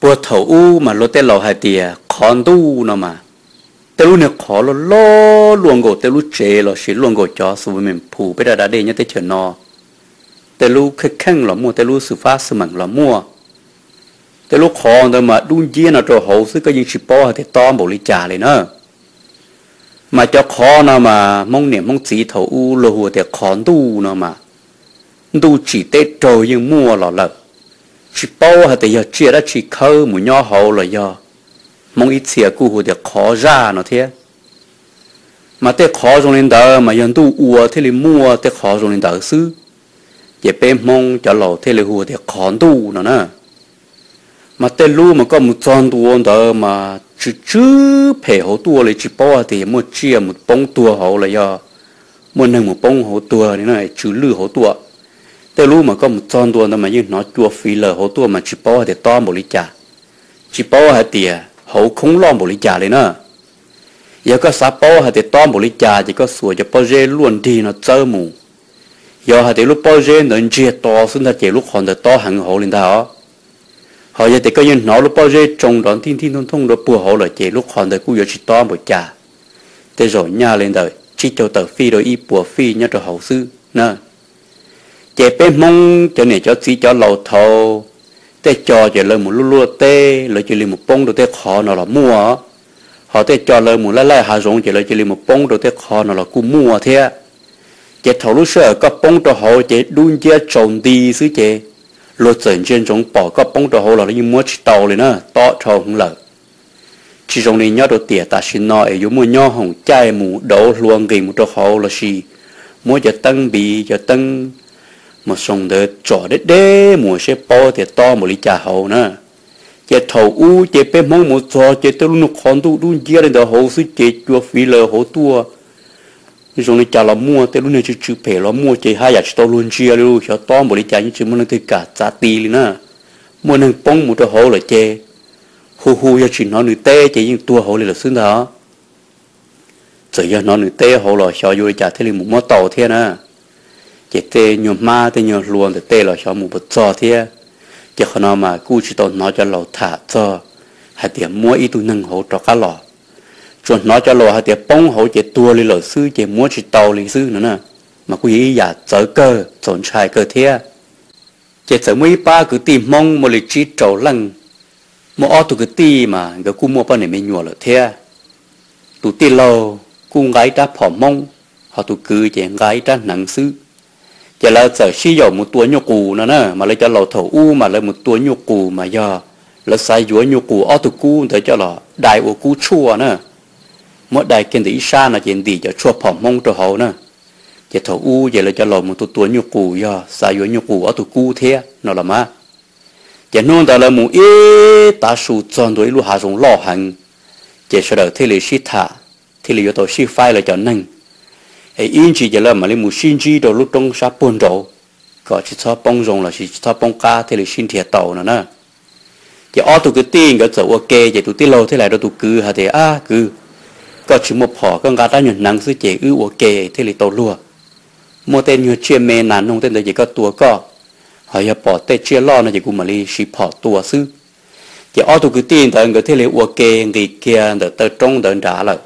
Puag thaum ub mas luag tej laus hais tias qhov ntuj no mas, tej lub niag qhov loj loj luaj nkaus tej lub tsev los sis luaj nkaus cov xu me phu peb raj da dej nyob teb chaws no, tej lub kheej kheej los muaj, tej lub xwm fab xwm meem los muaj. Tej lub qhov ntawd mas dub nciab no rau hauv xwb, koj yeej tsis paub hais tias tob npaum li cas li na. Mas cov qhov no mas Hmoob niam Hmoob txiv thaum ub luag hu tias qhov ntuj no mas, ntuj tsim teb raug yeej muaj los lawm. Tsis paub hais tias yog tsiaj dab tsi khawb mus nyob hauv los yog, Hmoob ib txhia kuj hu tias qhov zaj no thiab. Mas tej qhov zoo li ntawd mas yog ntuj ua thiaj li muaj tej qhov zoo li ntawd xwb, ces peb Hmoob cov laus thiaj li hu tias qhov ntuj no na. Mas tej lub mas koj mus txog ntua ntawd mas tsw tsw phem hauv tuaj li, tsis paub hais tias muaj tsiaj mus poob tuag hauv los yog muaj neeg mus poob hauv tuag li na, tsw lwj hauv tuaj. Tej lub mas koj mus txog ntua ntawd mas yeej hnov cua fiv lawm hauv tuaj mas tsis paub hais tias tob npaum li cas, tsis paub hais tias hauv khoob loj npaum li cas li na. Yog koj xav paub hais tias tob npaum li cas ces koj xuas cov pob zeb luaj nrig no txawb mus. Yog hais tias lub pob zeb ntawd ntsiag to xwb ntag ces lub qhov ntawd tob heev hauv li ntag os. Ho yog tias koj yeej hnov lub pob zeb tsoo nrov ntij ntij nthooj nthooj rau puag hauv lawm ces lub qhov ntawd kuj yuav tsis tob npaum cas, tej zaum nyaj li ntawm tsib caug tawm fij rau ib puas fij nyob rau hauv xwb na. Ces peb Hmoob cov niam cov txiv cov laus thaud, tej co ces lawv mus luaj luaj teb lawv cia li mus poob rau tej qhov no los muaj, ho tej co lawv mus laij laij hav zoov ces lawv cia li mus poob rau tej qhov no los kuj muaj thiab. Ces thaum lub sij hawm koj poob rau hauv ces dub nciab tsaus nti xwb ces luag txawm ntsia ntsoov pom koj poob rau hauv los lawv yeej muab tsis tau li na, tob dhau hwv lawm. Tsis zoo li nyob rau tiam tam sim no es yuav muaj nyob hoom caij mus dauv hlua nqis mus rau hauv lossis muab cov teeb npiv cov teeb mos xoo ntawd tsom deb deb mus seb paub tias tob npaum li cas hauv na. Ces thaum ub ces peb Hmoob mus txog ces tej lub niag qhov ntuj dub nciab li ntawd hauv xwb ces cua fiv lawm hauv tuaj. Zoo li cas los muaj, tej lub niag tsw tsw phem los muaj ces haj yam tsis tau luag ntsia li, xyov tob npaum li cas yeej tsis muaj leej twg kam txav ti li na. Muaj neeg poob mus rau hauv lawm ces hu hu yog tsis hnov nws teb ces yeej tuag hauv li lawm xwb ntag. Txawm yog hnov nws teb hauv los xyov yuav li cas thiaj li mus muab tau thiab na. Ces tej nyuag hmab tej nyuag hlua ntawm tej los xyov mus puas txog thiab. Ces qhov no mas kuj tsis tau hnov cov laus tham txog hais tias muab ib tug neeg hauv rov qab los. Tsuas hnov cov laus hais tias poob hauv ces tuag li lawm xwb ces muab tsis tau li xwb no na. Mas kuj yog ib yam txawv kawg txaus ntshai kawg thiab. Ces txawm muaj ib pab kwv tij Hmoob muaj li tsib rau leej, muaj ob tug kwv tij mas nkawd kuj muaj poj niam me nyuam lawm thiab. Tus tij laug kuj nqa ib rab phom Hmoob, ho tus kwv ces nqa ib rab hneev xwb. Ces lawv txawm sib yaum mus tua nyuj qus no na, mas lawv cov laus thaum ub mas lawv mus tua nyuj qus mas yog lawv xav yuav nyuj qus ob tug kub ntawd coj los dai ua kub tshuaj na. Muab dai kiag ntawm ib sab no ces ntim cov tshuaj phom Hmoob rau hauv na. Ces thaum ub ces lawv cov laus mus tua tua nyuj qus yog xav yuav nyuj qus ob tug kub thiab no los mas. Ces hnub ntawd lawv mus ib tav su txog ntua ib lub hav zoov loj heev, ces sawv daws thiaj li sib tham, thiaj li yuav tau sib faib lawv cov neeg. Es ib ntsis ces lawv mam li mus sib ntsib rau lub roob sab puag nraud, kom tsis txhob poob zoo lossis tsis txhob poob qab thiaj li sib nrhiav tau no na. Ces ob tug kwv tij nkawd txawm ua ke, ces tus tij laug thiaj li hais rau tus kwv hais tias, Ab kwv, koj tsis muaj phom, koj nqa rab nyuag hneev xwb ces wb ua ke thiaj li tau luag. Muaj tej nyuag tsiaj me nas noog tej ntawd ces koj tua koj, ho yog pom tej tsiaj loj no ces kuv mam li siv phom tua xwb. Ces ob tug kwv tij ntawd nkawd thiaj li ua ke nqis kiag ntawm taw roob ntawd nrad lawm.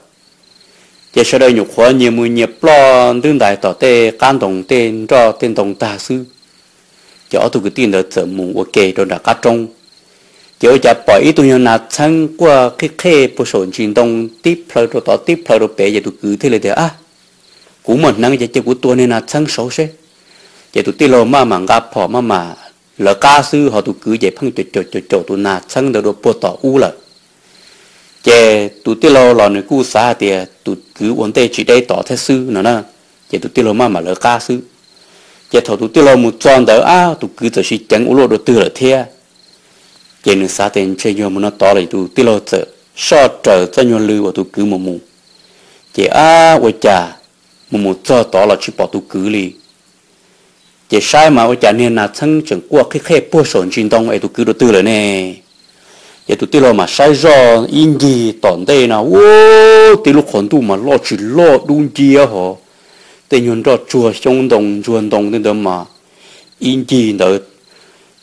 Ces sawv daws nyuam qhuav nyias mus nyias ploj ntwb ntais tom tej qab ntoo tej nroj tej ntoo tag xwb, ces ob tug kwv tij ntawd txawm mus ua ke rau nram qab roob. Ces ua cas pom ib tug nyuag nas txheeb quaj qhib qhej puag saum ntsis ntoo tib plhaw rau tod tib plhaw rau pem, ces tus kwv thiaj li tias, Ab, kuv muaj hneev ces cia kuv tua niag nas txheeb saud seb. Ces tus tij laug maj mam nqa phom maj mam lawv qab xwb, ho tus kwv ces pheej caum caum caum tus nas txheeb ntawd dua puag tom ub lawm. Ces tus tij laug los nws kuj xav hais tias tus kwv ua ntej tsis deb tod thiab xwb no na, ces tus tij laug maj mam lawv qab xwb. Ces thaum tus tij laug mus txog ntawd, ab, tus kwv txawm sib ceev ua luaj dua twg lawm thiab. Ces nws xav tias ntshe yog mus no tod lawm, tus tij laug txawm soj raws txoj nyuag lw uas tus kwv mus mus. Ces ab, ua cas mus mus txog tod los tsis pom tus kwv li. Ces saib mas ua cas niag nas txheeb tseem quaj qhib qhej puag saum ntsis ntoo es tus kwv dua twg lawm ne. Ces tus tij laug mas saib zoj ib ncig tom ntej no, ua, tib lub qhov ntuj mas loj tsis loj dub nciab hos, tej nyuag nroj tsuag xyoob ntoo ntsuag ntoo tej ntawd mas ib ncig ntawd.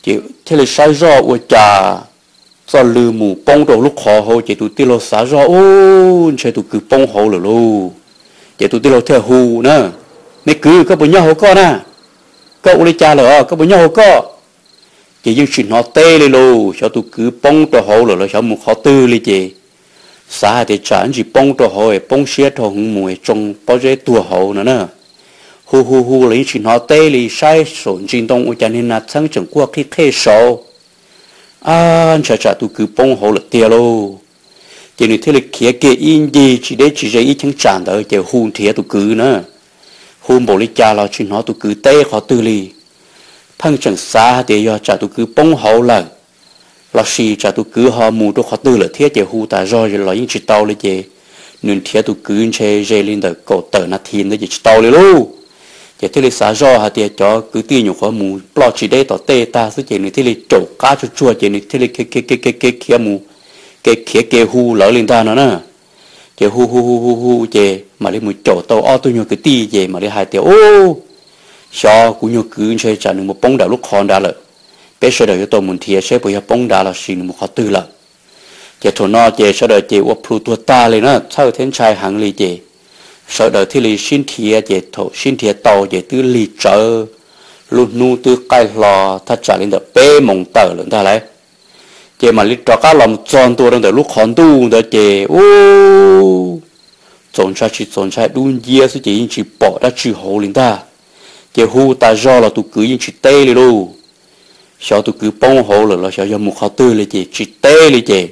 Ces thiaj li saib zoj ua cas txoj lw mus poob rau lub qhov hauv ces tus tij laug xav zoj, Ub, ntshe tus kwv poob hauv lawm lauj. Ces tus tij laug thiaj hu na, Me kwv, koj puas nyob hauv koj na? Koj ua li cas lawm os, koj puas nyob hauv koj? Ces yeej tsis hnov teb li lauj, xyov tus kwv poob rau hauv lawm los xyov mus qhov twg li ces xav hais tias tsam ntsis poob rau hauv es poob siab dhau heev mus es tsoo pob zeb tuag hauv no na. Hu hu hu los yeej tsis hnov teb li, saib saum ntsis ntoo ua cas niag nas txheeb tseem quaj qhij qhej saud. Ab, ntshai tsam tus kwv poob hauv lawm tiag lauj. Ces nws thiaj li khiav kiag ib ncig tsis deb tsis ze ib cheeb tsam ntawd ces hu nrhiav tus kwv na. Hu npaum li cas los tsis hnov tus kwv teb qhov twg li. Pheej tseem xav hais tias yog tsam tus kwv poob hauv lawm, los sis tsam tus kwv ho mus rau qhov twg lawm thiab ces hu tas zog los yeej tsis tau li ces nws nrhiav tus kwv ntshe ze li ntawm kaum tawm nas this ntawd ces tsis tau li lauj. Ces thiaj li xav zoj hais tias cov kwv tij nyuam qhuav mus ploj tsis deb tom tej tag xwb ces nws thiaj li caum qab tsuag tsuag ces nws thiaj li khiav khiav khiav khiav mus, khiav khiav hu lawv li ntag no na. Ces hu hu hu hu hu ces mam li mus caum tau ob tug nyuag kwv tij ces mam li hais tias, Ub, xyov kuv nyuag kwv ntshe tsam nws mus poob nram lub qhov nrad lawm. Peb sawv daws yuav tau mus nrhiav saib puas yog poob nrad los sis nws mus qhov twg lawm. Ces thaum no ces sawv daws ces ua plhu tuag tag li na, txhawj thiab ntshai heev li ces sawv daws thiaj li sib nrhiav ces thaum sib nrhiav tau ces twb lig tsawv, lub hnub twb qaij hlo thaj tsam li ntawm peb moos tawm lawm ntag lauj. Ces mam li rov qab los mus txog ntua rau ntawm lub qhov ntuj ntawd ces ub, txaus ntshai tsis txaus ntshai dub nciab xwb ces yeej tsis pom dab tsi hauv li ntag. Ces hu tas zog los tus kwv yeej tsis teb li lauj. Xyov tus kwv poob hauv lawm los xyov yog mus qhov twg li ces tsis teb li ces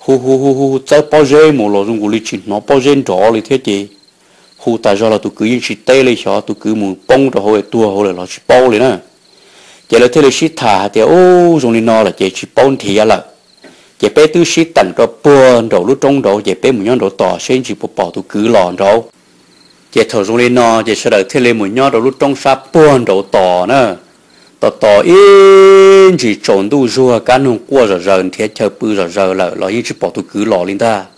hu hu hu hu txawb pob zeb mus los zoo nkaus li tsis hnov pob zeb nrov li thiab ces hu tas zog los tus kwv yeej tsis teb li, xyov tus kwv mus poob rau hauv es tuag hauv lawm los tsis paub li na. Ces lawv thiaj li sib tham hais tias, Ub, zoo li no lawm ces tsis paub nrhiav lawm. Ces peb twb sib teem rau puag nraum lub roob nraud ces peb mus nyob nraud tos seb ntsis puas pom tus kwv los nraud. Ces thaum zoo li no ces sawv daws thiaj li mus nyob rau lub roob sab puag nraud tos na. Tos tos ib ntsis tsaus ntuj zuag kab noog quaj zom zaws nrhiav chaw pw zom zaws lawm los yeej tsis pom tus kwv los li ntag.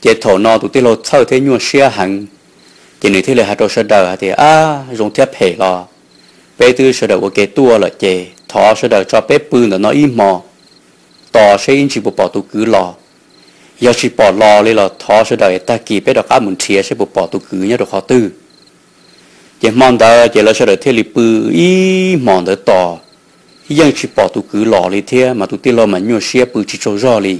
Ces thaum no tus tij laug txhawj thiab nyuaj siab heev, ces nws thiaj li hais rau sawv daws hais tias, Ab, zoo thiab phem los peb twb sawv daws ua ke tuaj lawm ces thov sawv daws tso peb pw ntawm no ib hmo tos seb ib ntsis puas pom tus kwv los. Yog tsis pom los li los thov sawv daws tag kis peb rov qab mus nrhiav seb puas pom tus kwv nyob rau qhov twg. Ces hmo ntawd ces lawv sawv daws thiaj li pw ib hmos ntawd tos, yeej tsis pom tus kwv los li thiab mas tus tij laug mas nyuaj siab pw tsis tsaug zog li.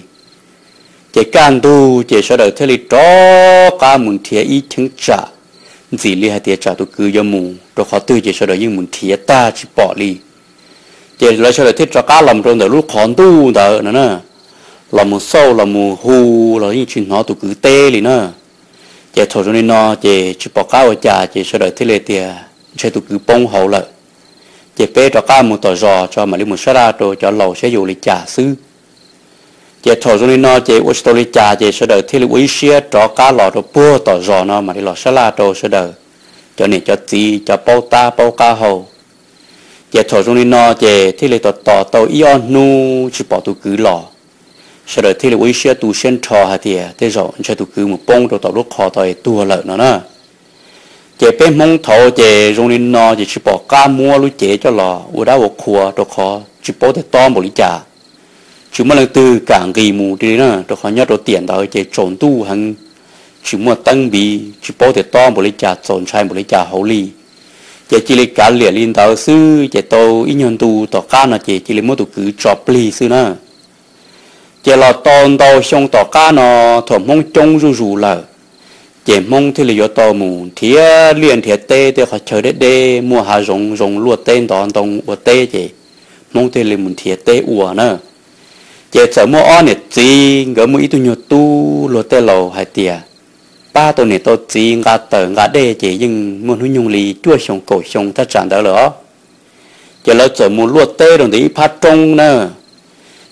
Ces kaj ntug ces sawv daws thiaj li rov qab mus nrhiav ib cheeb tsam, ntxim li hais tias tsam tus kwv yuav mus rau qhov twg ces sawv daws yeej mus nrhiav tag tsis pom li. Ces lawv sawv daws thiaj rov qab los rau ntawm lub qhov ntuj ntawd no na, los mus xauj los mus hu los yeej tsis hnov tus kwv teb li na. Ces thaum zoo li no ces tsis pom qab ua cas ces sawv daws thiaj li tias ntshe tus kwv poob hauv lawm. Ces peb rov qab mus tom zos tso mam li mus sab laj rau cov laus saib yuav ua li cas xwb. Ces thaum zoo li no ces ua tsis tau li cas ces sawv daws thiaj li ua ib siab rov qab los rau puag tom zos no mam li los sab laj rau sawv daws, cov niam cov txiv cov paub tab paub qab hau. Ces thaum zoo li no ces thiaj li tos tos tau ib ob hnub tsis pom tus kwv los, sawv daws thiaj li ua ib siab tu siab nrho hais tias tej zaum ntshe tus kwv mus poob rau tom lub qhov tod es tuag lawm no na. Ces peb Hmoob thaud ces zoo li no ces tsis pom qab muab lub cev coj los ua dab ua qhua rau qhov tsis paub tias tob npaum li cas. Tsis muaj leej twg kam nqis mus li na, rau qhov nyob rau tiam ntawd ces tsaus ntuj heev, tsis muaj teeb npiv, tsis paub tias tob npaum li cas txaus ntshai npaum li cas hauv li. Ces cia li kav liam li ntawd xwb ces tau ib nyuag ntu tom qab no ces cia li muab tus kwv tso plig xwb na. Ces los tau ntau xyoo tom qab no, thaum Hmoob coob zuj zus lawm, ces Hmoob thiaj li yuav tau mus nrhiav liaj nrhiav teb tej qhov chaw deb deb muaj hav zoov zoo luaj teb ntov ntoo ua teb ces Hmoob thiaj li mus nrhiav teb ua na. Ces txawm muaj ob niam txiv nkawd muaj ib tug nyuag tub luag tej laus hais tias pab tau niam tau txiv nqa taws nqa dej ces yeej muaj hnub nyoog li cuaj xyoo kaum xyoo thaj tsam ntawd lawm os. Ces lawv txawm mus luaj teb rau ntawm ib phab roob na.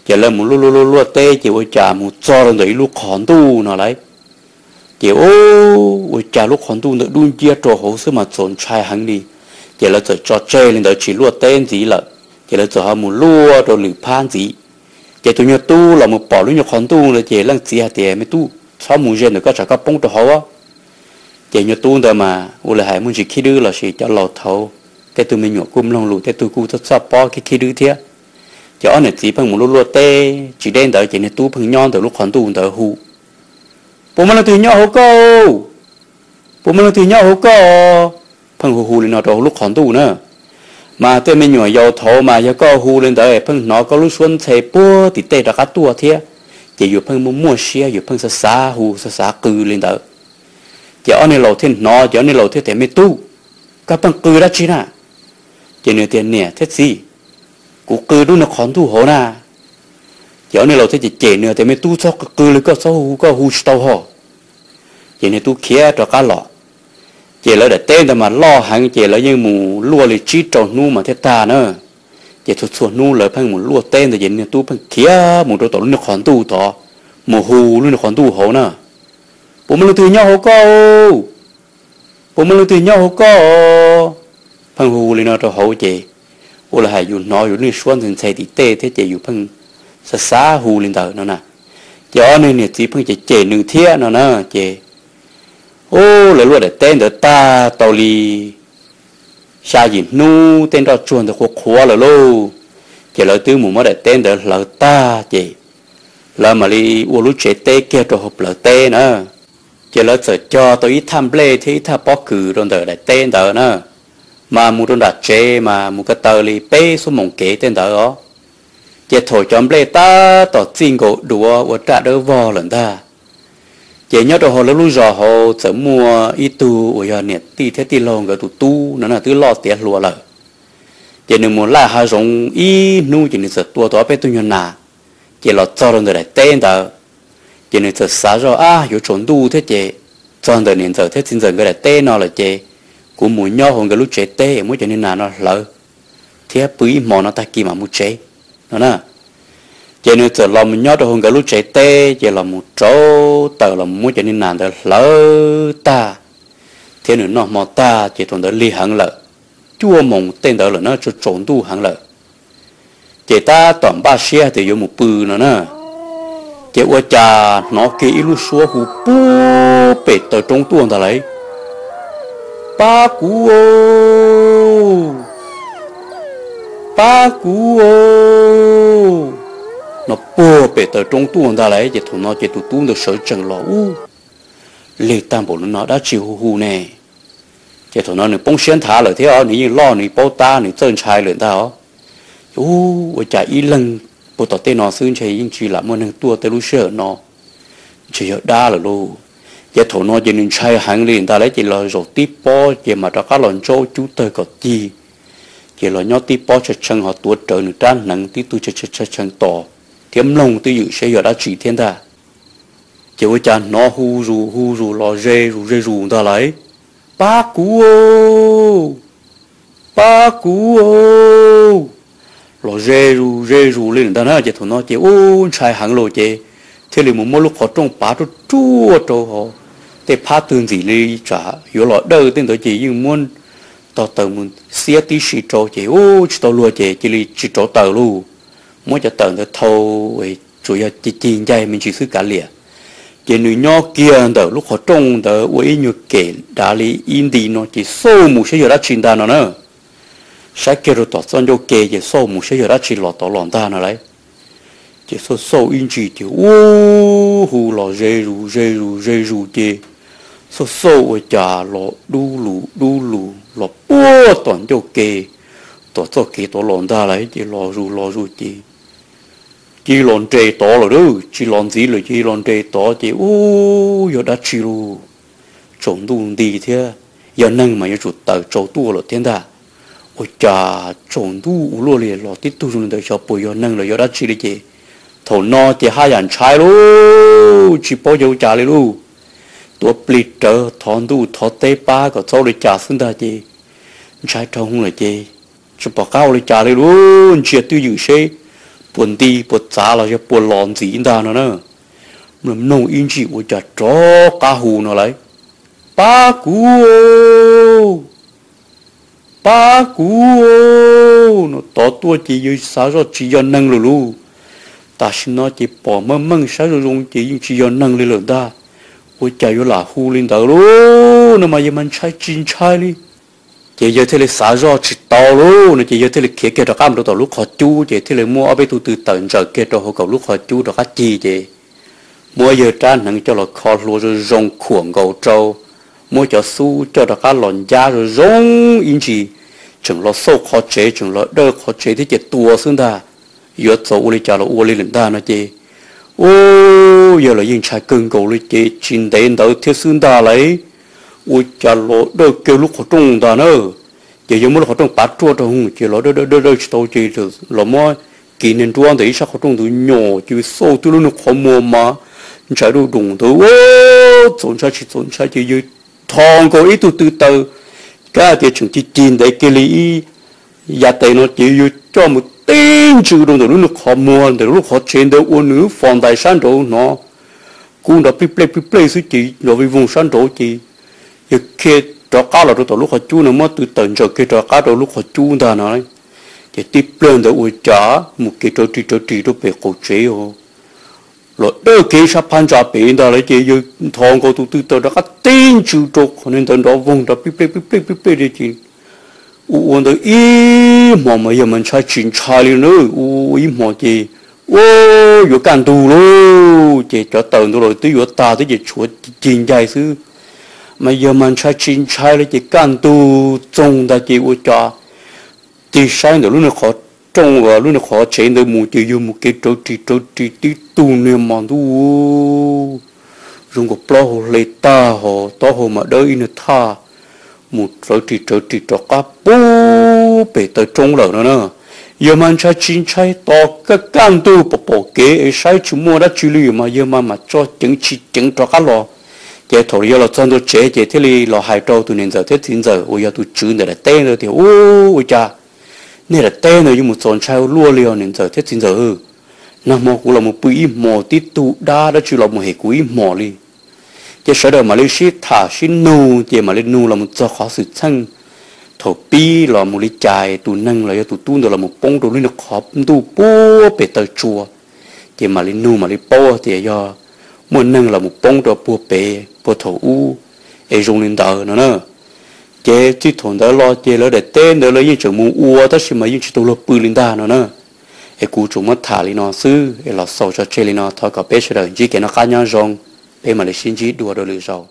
Ces lawv mus luaj luaj luaj luaj teb ces ua cas mus txog rau ntawm ib lub qhov ntuj no lauj. Ces ua cas lub qhov ntuj ntawd dub nciab rau hauv xwb mas txaus ntshai heev li. Ces lawv txawm tso tseg li ntawd tsis luaj teb ntxiv lawm, ces lawv txawm ho mus luaj rau lwm phab ntxiv. Ces tus nyuag tub los mus pom lub nyuag qhov ntuj ntawd ces leej txiv hais tias, Me tub, txhob mus ze ntawm koj tsam koj poob rau hauv. Ces nyuag tub ntawd mas ua li hais muaj ntsis khib dwb los sis cov laus thaud tej tug me nyuam kuj mloog lus tej tug kuj txhob txhob pob khib khib dwb thiab. Ces ob niam txiv pheej mus luaj luaj teb tsis deb ntawd ces niag tub pheej nyob ntawm lub qhov ntuj ntawd hu, Puas muaj leej twg nyob hauv ko? Puas muaj leej twg nyob hauv ko? Pheej hu hu li no rau hauv lub qhov ntuj na. Mas tej me nyuam yaus thaud mas yog koj hu li ntawd pheej hnov koj lub suab ntxhe puag tim tej rov qab tuaj thiab, ces yus pheej muaj muaj siab, yus pheej xav xav hu xav xav qw li ntawd. Ces ob niag laus thiaj hnov, ces ob niag laus thiaj tias, Me tub, koj pheej qw dab tsi na? Ces nws tias, Niam thiab txiv, kuv qw lub niag qhov ntuj hauv na. Ces ob niag laus thiaj cem cem nws tias, Me tub, txhob qw qw li, koj txhob hu, koj hu tsis tau ho. Ces niag tub khiav rov qab los. Ces lawv daim teb ntawd mas loj heev, ces lawv yeej mus luaj li tsib rau hnub mas thiaj tag na. Ces txhua txhua hnub lawv pheej mus luaj teb ntawd ces niag tub pheej khiav mus rau tom lub niag qhov ntuj tod, mus hu lub niag qhov ntuj hauv na, Puas muaj leej twg nyob hauv ko? Puas muaj leej twg nyob hauv ko? Pheej hu li no rau hauv ces ua li hais yus hnov yus lub suab ntxhe ntxhe tim tej thiab ces yus pheej xav xav hu li ntawd no na. Ces ob niag niam txiv pheej cem cem nws thiab no na. Ces lawv luaj daim teb ntawd tag tau li xya yim hnub tej nroj tsuag ntawd qhuav qhuav lawm lauj. Ces lawv twb mus muab daim teb ntawd hlawv tag ces lawv mam li ua lub tsev teb kiag rau hauv plawv teb na. Ces lawv txawm cog tau ib thaj nplej thiab ib thaj pob kws rau ntawm daim teb ntawd na. Mas mus rau nram tsev mas mus ko taw li peb xuab moos kev tej ntawd os. Ces thaum cov nplej tab tom txij nkaus duav ua raj dawb vog lawm ntag, ces nyob rau hauv lawv lub zos hauv txawm muaj ib tug uas yog niam tij thiab tij laug nkawd tus tub no na twb loj tiav hluas lawm. Ces nws mus laij hav zoov ib hnub ces nws txawm tua tau ob peb tug nyuag nas, ces los txog rau ntawm daim teb ntawd. Ces nws txawm xav zoj, Ab, yuav tsaus ntuj thiab ces txog ntawm niam ntxawm thiab txiv ntxawm nkawd daim teb no lawm ces kuv mus nyob hauv nkawd lub tsev teb muab cov niag nas no hlawv thiab pw ib hmo no tag kis mam mus tsev no na. Ces nws txawm los mus nyob rau hauv nkawd lub tsev teb ces los mus rauv taws los mus muab cov niag nas ntawd hlawv tag thiab nws noj hmo tag ces thaum ntawd lig heev lawm, cuaj moos tej ntawd lawm na, tsaus tsaus ntuj heev lawm. Ces tab tom npaj siab tias yuav mus pw no na, ces ua cas hnov kiag ib lub suab hu puag pem taw roob tuaj ntag lauj, Pab kuv, pab kuv no puag pem taw roob tuaj ntag lauj. Ces thaum no ces tus tub ntawd sawv tsees los, Ub, lig tag npaum no dab tsi hu hu ne? Ces thaum no nws poob siab nthav lawm thiab os, nws yeej loj nws paub tab nws txawj ntshai lawm ntag os. Ub, ua cas ib leeg puag tom tej no xwb ntshe yeej tsis lam muaj neeg tuaj tej lub sij hawm no, ntshe yog dab lawm lauj. Ces thaum no ces nws ntshai heev li ntag lauj, ces los zaum tib pob ces mam rov qab los ntsaub cub tawg kom cig. Ces los nyob tib pob tshee tshee ho tuav rawv nws rab hneev tib tug tshee tshee tos thiab mloog twj ywm saib yog dab tsi thiab ntag. Ces ua cas hnov hu zus hu zus los ze zus ze zus ntag lauj, Pab kuv, pab kuv, los ze zus ze zus li lawm ntag na. Ces thaum no ces ub ntshai heev lawm ces thiaj li mus muab lub qhov rooj pav ruaj ruaj rau hauv, tej phab twg ntxim li tsam yuav los dawj tej ntawd ces yeej muab tog taws mus xiab tib si rau ces ub tsis tau luag ces cia li tsis rauv taws lauj. Muab cov taws ntawd thau, tsuas yog cig cig ncaig me ntsis xwb kav liam. Ces nws nyob kiag ntawm lub qhov rooj ntawd ua ib nyuag kem dav li ib nti no ces xauj mus saib yog dab tsi ntag no na. Saib kiag rau tom txoj ncauj ke ces xauj mus saib yog dab tsi los tod los ntag no lauj. Ces xauj xauj ib ntsis ces ub, hu los ze zus ze zus ze zus ces xauj xauj ua cas los dub lus dub lus los puag tom ncauj ke, tom txoj kev tod los ntag lauj. Ces los zus los zus ces cia los nres tod lawm, tsis los ntxiv lawm, cia los nres tod ces ub, yog dab tsi lauj? Tsaus ntuj nti thiab, yog neeg mas yuav tsum tawm tsaus tuaj lawm thiab ntag. Ua cas tsaus ntuj ua luaj li los tib tug zoo li ntawd, xyov puas yog neeg los yog dab tsi li ces thaum no ces haj yam ntshai lauj, tsis paub yuav ua cas li lauj. Tuav plig rawv thov ntuj thov teb pab kom txhob ua li cas xwb ntag ces ntshai dhau lawm ces tsis pom qab ua li cas li lauj. Ntsia twj ywm seb puas nti puas txav los yog puas los ntxiv ntag no na. Mloog ib ntsis ua cas rov qab hu no lauj, Pab kuv, pab kuv no tod tuaj ces yog xav zoj tsis yog neeg lawm lauj. Tam sim no ces pom meej meej saib zoo zoo ces yeej tsis yog neeg li lawm ntag. Ua cas yuav lam hu li ntawd lauj? No mas yog mas ntshai tsis ntshai li. Ces yawg thiaj li xav zoj tsis tau lawm no ces yawg thiaj li khiav kiag rov qab mus rau tom lub qhov cub ces thiaj li muab ob peb tug tw tawm ntsaws kiag rau hauv kaum lub qhov cub rov qab cig ces muab yawg rab hneev coj los kho hlua zoo zoo khuam nkaus rau, muab cov xub coj rov qab los ncab zoo zoo ib ntsis, tseem los xauj qhov tsev tseem los dawj qhov tsev thiab ces tua xwb ntag. Yuav txaus ua li cas los ua li lawm ntag no ces, u, yawg los yeej ntshai kawg nkaus li ces tsis ntev ntawd thiab xwb ntag lauj, ua cas los dawj kiag lub qhov rooj ntag na. Ces yawg muab lub qhov rooj pav ruaj rau hauv ces los dawj dawj dawj tsis tau ces los muab kiv niag nruab ntawm ib sab qhov rooj ntawd nyom ces xauj twb lub niag qhov muag mas ntshai dub doom ntawd, txaus ntshai tsis txaus ntshai ces yawg tho nkaus ib tug tw taws, kab tias tseem cig cig ntev kiag li ib yav tes no ces yawg coj mus tib ntsws rau ntawm lub niag qhov muag ntawm lub qhov tsev ntawd ua nws fos ntais sab nraud hnov kub nrov plij plej plij plej xwb ces nrov vij voog sab nraud ces yawg khiav rov qab los rau tom lub qhov cub no muab tw taws ntsaws kiag rov qab rau lub qhov cub ntag no. Ces tib pliag ntawd ua cas mus kev rawv ris rawv ris rau pem qaum tsev los dawj kiag ib sab phab ntsa pem ntag lawm ces yawg ntho nkaus tus tw taws rov qab tib ntsws rau qhov ntawd nrov voog nrov plij plej plij plej plij plej li ces ua ua ntawd ib hmos mas yawg mas ntshai tsis ntshai li na, ua ib hmos ces ua yuav kaj ntug lauj ces cov taws ntawd los twb yuav tag thiab ces tshuav cig ncai xwb. Mas yawg mas ntshai tsis ntshai li ces kaj ntug txoog ntag ces ua cas tig saib ntawm lub niag qhov rooj uas lub niag qhov tsev ntawd mus ces yawg mus kev rawv ris rawv ris tib tug niag mas ntuj zoo nkaus plaub hau hle tag ho taub hau mas dawb ib niag thaj, mus rawv ris rawv ris rov qab pub pem taw roob lawm no na. Yawg mas ntshai tsis ntshai tos kaj kaj ntug pom pom kev es saib tsis muaj dab tsi li mas yawg mas mas tso ceev tsis ceev rov qab los. Ces thaum yawg los txog ntua tsev ces thiaj li los hais rau tus niam ntxawm thiab txiv ntxawm uas yog tus tswv ntawm daim teb ntawd tias, U, ua cas nej daim teb ntawd yuav mus txaus ntshai ua luaj li os niam ntxawm thiab txiv ntxawm? Nag hmo kuv los mus pw ib hmos tib tug dab dab tsi los mus hem kuv ib hmos li. Ces sawv daws mam li sib tham sib nug ces mam li nug los mus txog qhov xwm txheej thaum pib los mus li cas tus neeg los yog tus tub ntawd los mus poob rau lub niag qhov ntuj puag pem taw tsua. Ces mam li nug mam li paub tias yog muaj neeg los mus poob rau puag pem puag thaum ub es zoo li ntawd no na. Ces txij thaum ntawd los ces lawv daim teb ntawd lawv yeej tseem mus ua tab sis mas yeej tsis tau luag pw li ntag no na. Es kuv tsuas muab tham li no xwb es los xaus tso tseg li no, thov kom peb sawv daws ntsib kev noj qab nyob zoo, peb mam li sib ntsib dua rau lwm zaus.